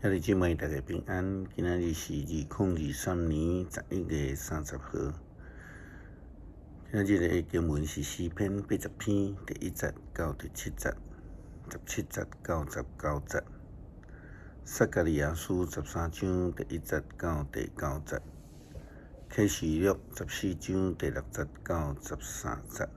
兄弟姊妹，大家平安。今仔日是2023年11月30號。今仔日的經文是詩篇80篇第1節到第7節，17節到19節。撒迦利亞書13章第1節到第9節。啟示錄14章第6節到13節。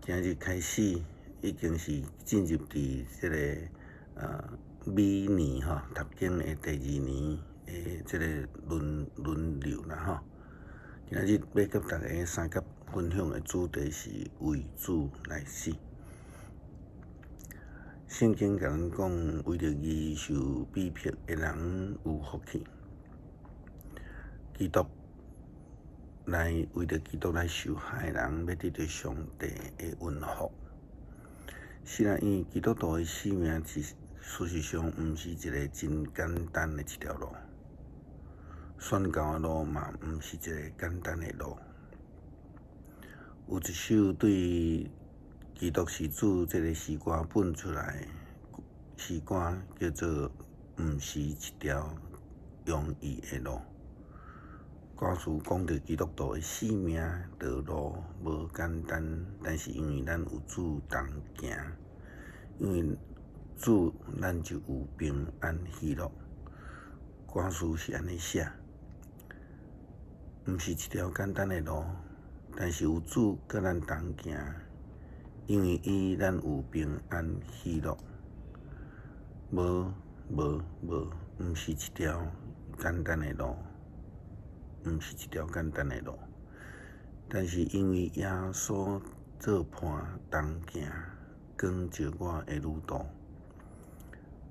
今日開始已經是進入佇這个美年吼，讀經的第二年的這个輪流啦吼。今仔日欲佮大家相佮分享的主題是為主來死。聖經共咱講，為著義受逼迫的人有福氣。基督來為著基督來受害的人，欲得著上帝的恩福。是啦，因為基督徒的生命是事實上毋是一个真簡單的一條路，宣教的路嘛毋是一个簡單的路。有一首對基督是主這个詩歌分出來的詩歌，叫做《毋是一條容易的路》。歌詞講著基督徒的生命道路無簡單，但是因為咱有主同行，因為主，咱就有平安喜樂。歌詞是按呢寫，毋是一條簡單的路，但是有主佮咱同行，因為伊，咱有平安喜樂。無無無，毋是一條簡單的路，毋是一條簡單的路，但是因為耶穌做伴同行，光照我的旅途，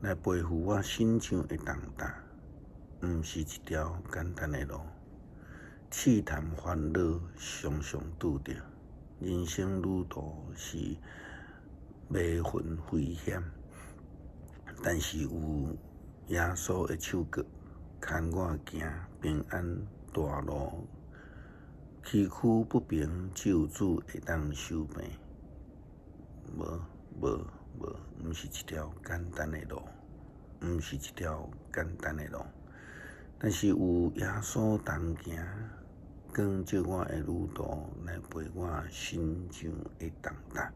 來背負我身上的重擔，毋是一條簡單的路。試探煩惱常常拄著，人生旅途是迷魂危險，但是有耶穌的手腳牽我行平安大路，崎嶇不平，只有主會當修平。無無無，毋是一條簡單的路，毋是一條簡單的路。但是有耶穌同行，光照我的旅途，來背我身上的重擔。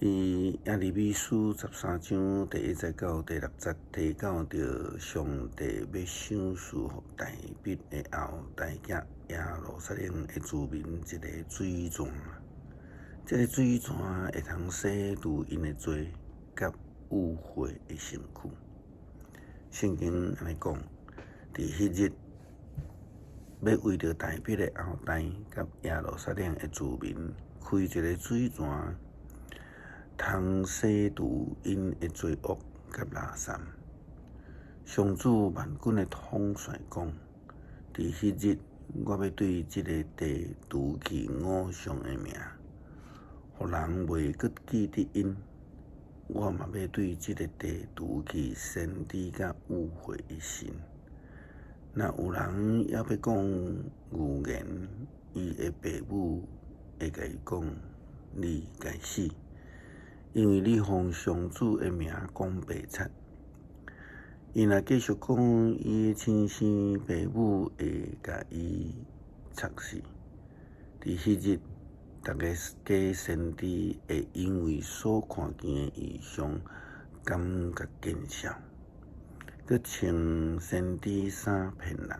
佇耶利米書13章第1節到第6節提到著上帝欲賞賜予大衛的後代佮耶路撒冷的子民一个水泉，這个水泉會通洗除𪜶的罪佮污穢的身軀。聖經按呢講，佇彼日，欲為著大衛的後代佮耶路撒冷的子民開一个水泉，通洗除𪜶的罪惡佮垃圾。上主萬軍的統帥講，佇彼日，我欲對這个地除去偶像的名，予人袂閣記得𪜶。我嘛欲對這个地除去先知佮污穢的神。若有人猶欲講預言，伊的爸母會共伊講：你該死，因為你奉上主的名講白賊。伊若繼續講，伊的親生爸母會共伊插死。佇彼日，逐个假先知會因為所看見的異象感覺見笑，閣穿先知衫騙人。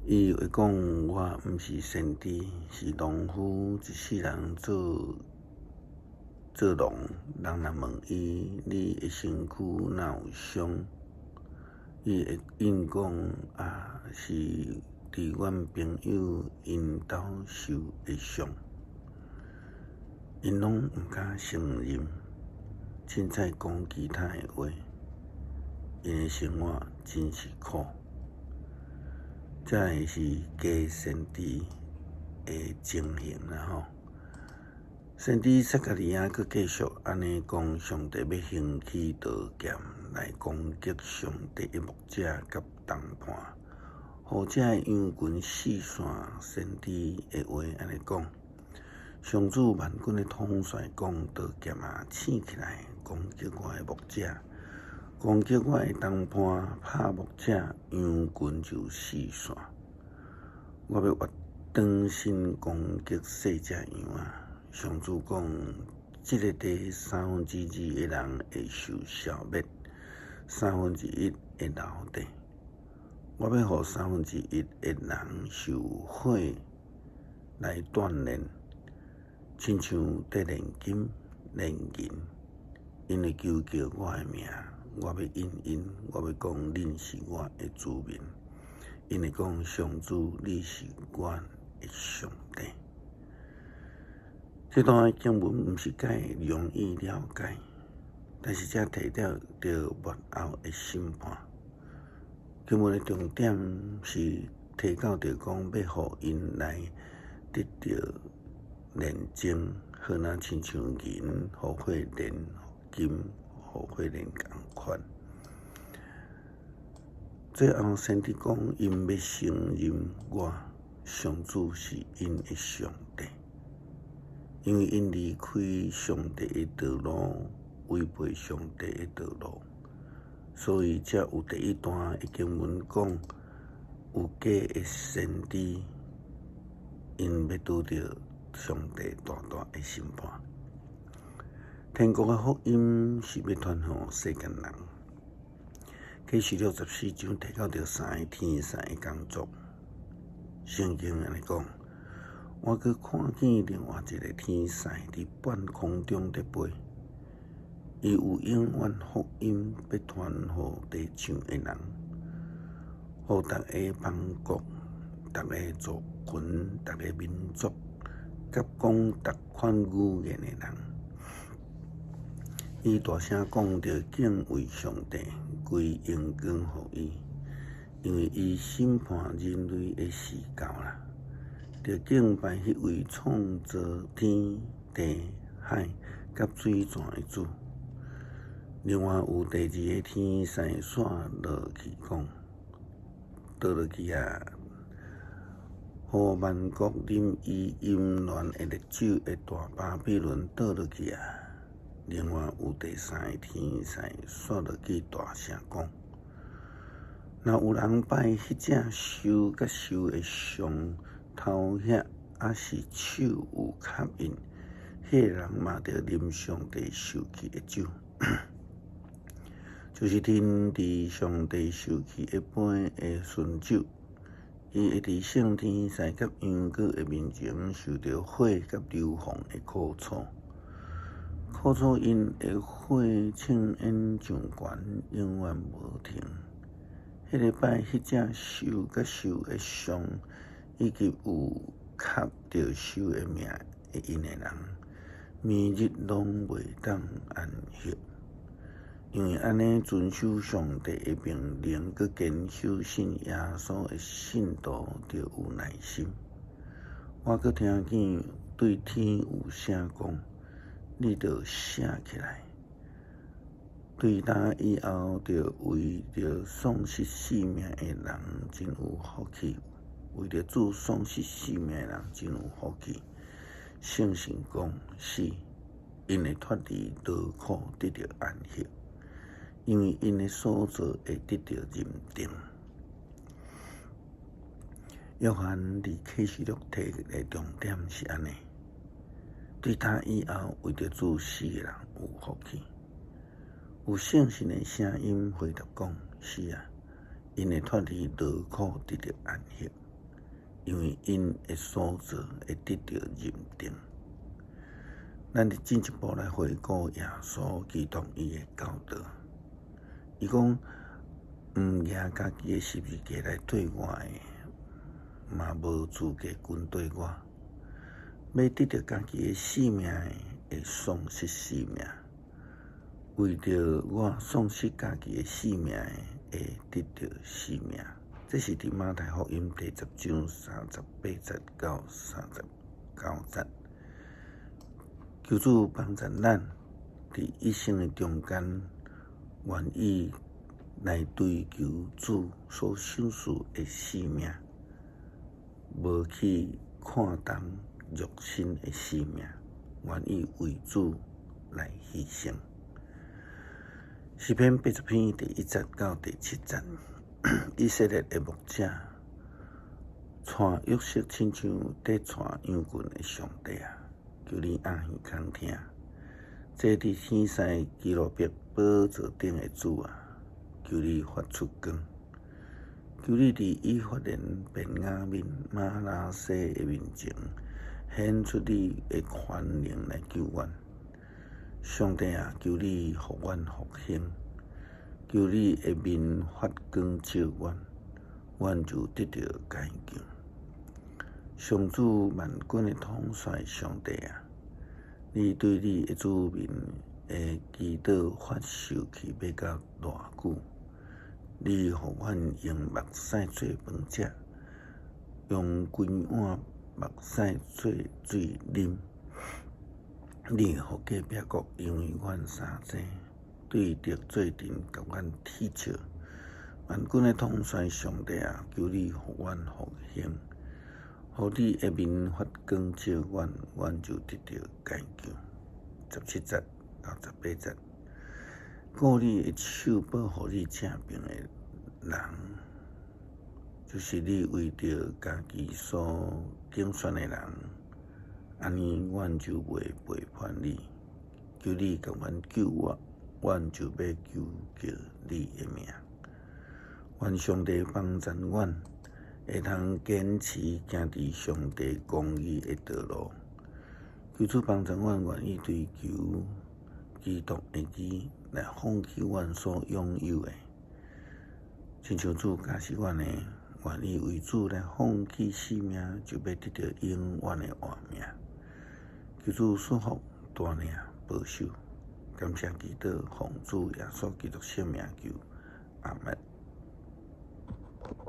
伊會講：我毋是先知，是農夫，一世人做做農。人若問伊：你的身軀哪有傷？伊會應講：啊，是佇阮朋友𪜶兜受的傷。𪜶攏毋敢承認，凊彩講其他的話。𪜶的生活真是苦。這个是假先知的情形啦吼。先知撒迦利亞閣繼續按呢講，上帝欲興起刀劍來攻擊上帝的牧者佮同伴，予這个羊群四散。先知的話按呢講，上主萬軍的統帥講：刀劍啊，醒起來，攻擊我的牧者，攻擊我的同伴，拍牧者，羊群就四散。我欲越轉身攻擊細隻羊仔。上主講：這个地三分之二的人會受消滅，三分之一會留低。我欲予三分之一的人受火來鍛煉，親像佇煉金、煉銀。𪜶會求叫我的名，我欲應𪜶，我欲講恁是我的子民。𪜶會講上主，你是阮的上帝。這段經文毋是蓋容易了解，但是這提到著末後的審判。經文的重點是提到著講，欲予𪜶來得著煉淨，好若親像銀予火煉金，予火煉仝款。最後先知講，𪜶欲承認我上主是𪜶的上帝，因為𪜶離開上帝的道路，違背上帝的道路，所以才有第一段的經文講，有假的先知，𪜶欲拄著上帝大大的審判。天國的福音是欲傳予世間人。啟示錄14章提到著三个天使的工作，聖經按呢講：我閣看見另外一个天使佇半空中佇飛，伊有永遠福音欲傳予地上的人，予逐个邦國、逐个族群、逐个民族，佮講逐款語言的人。伊大聲講著敬畏上帝，歸榮光予伊，因為伊審判人類的時到啦。著敬拜彼位創造天地海佮水泉的主。另外有第二个天使煞落去講：倒落去啊！予萬國啉伊淫亂的烈酒的大巴比倫倒落去啊！另外有第三个天使煞落去大聲講：若有人拜彼隻獸佮獸的像頭額，抑是手有刻印，彼个人嘛著啉上帝受氣的酒，就是吞佇上帝受氣的杯的醇酒。伊會佇聖天使佮羊羔的面前受著火佮硫磺的苦楚。苦楚𪜶的火青煙上懸，永遠無停。彼个拜彼隻獸佮獸的像，以及有刻著獸的名的印的人，暝日攏袂當安息。因為按呢遵守上帝的命令，閣堅守信耶穌的信徒，著有耐心。我閣聽見對天有聲講：你著寫起來。對今以後，著為著喪失性命的人真有福氣；為著主喪失性命的人真有福氣。聖神講是，𪜶會脫離勞苦，得著安息，因為𪜶的所做會得著認定。約翰佇啟示錄提的重點是按呢：對今以後為著主死的人有福氣。有聖神的聲音回答講：是啊，𪜶會脫離勞苦，得著安息，因為𪜶的所做會得著認定。咱佇進一步來回顧耶穌基督伊的教導，伊講：毋舉家己的十字架來綴我的，嘛無資格跟綴我。欲得著家己的性命的，會喪失性命；為著我喪失家己的性命的，會得著性命。這是佇馬太福音第十章38節到39節。求主幫助咱佇一生的中間，願意來追求主所賞賜的性命，無去看重肉身的性命，願意為主來犧牲。詩篇80篇第1節到第7節，以色列的牧者，帶約瑟親像佇帶羊群的上帝啊，求你掩耳空聽。坐佇天使基路伯寶座頂的主啊，求你發出光。求你佇以法蓮、便雅憫、瑪拿西的面前，顯出你的權能來救阮。上帝啊，求你予阮復興，求你的面發光照阮，阮就得著解救。上主萬軍的統帥上帝啊，你對你的子民的祈禱發受氣欲到偌久？你予阮用目屎做飯食，用規碗目屎做水啉。你予隔壁國因為阮三濟，對敵做陣共阮恥笑。萬軍的統帥上帝啊，求你予阮復興，予你的面發光照阮，阮就得著解救。17節到18節，顧你的手保護你正爿的人，就是你為著家己所揀選的人，按呢，阮就袂背叛你。求你共阮救我，阮就欲求告你的名。願上帝幫贊阮，會通堅持行佇上帝公義的道路。求主幫助阮，願意追求基督的義，來放棄阮所擁有的。親像主教示阮的，願意為主來放棄性命，就欲得著永遠的活命。求主賜福、帶領、保守，感謝祈禱，奉主耶穌基督聖名求，阿門。